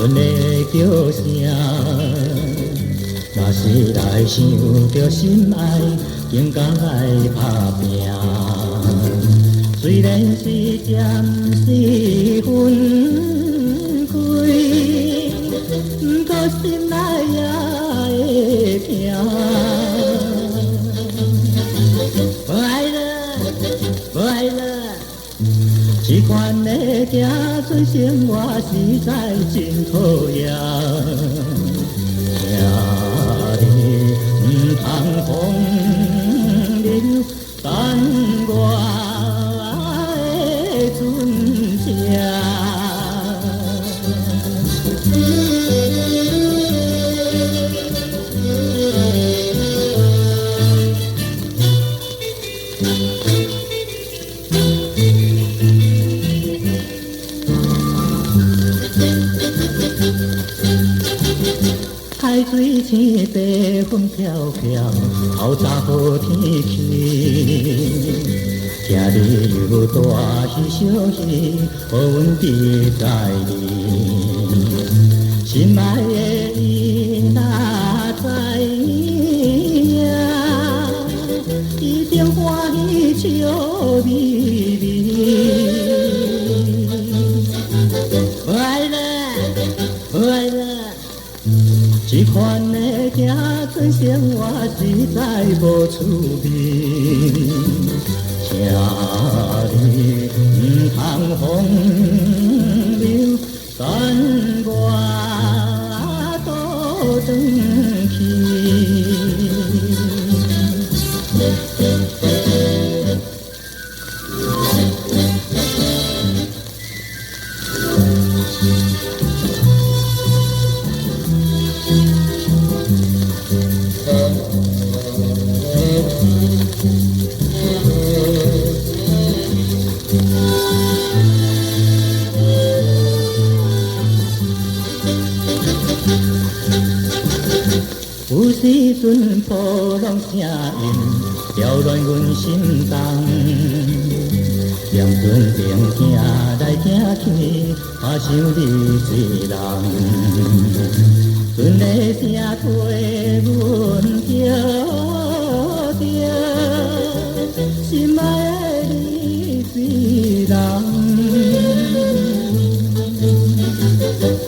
阮的叫声。若是来想著心爱，更加愛拍拚。雖然是暫時分開，毋過心內也會疼。無愛了，無愛了，這款的寄存生活實在真討厭。請你毋通風流，等我的船車。海水青，白雲飄飄，透早好天氣。今日又大喜小喜，予阮佇在你。心愛的伊若知影，一定歡喜笑眯眯。無愛了，無愛了。這款的寄存生活實在無趣味，請你毋通風流，等我倒轉去。有時陣波浪聲音擾亂阮心動，踮船頂行來行去，嘛想你一人。船的聲替阮叫著心愛的你一人。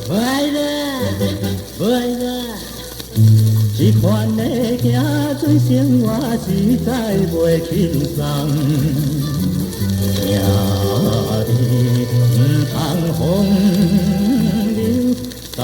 無愛了，無愛了。這款的寄存生活實在袂輕鬆，請你毋通風流，等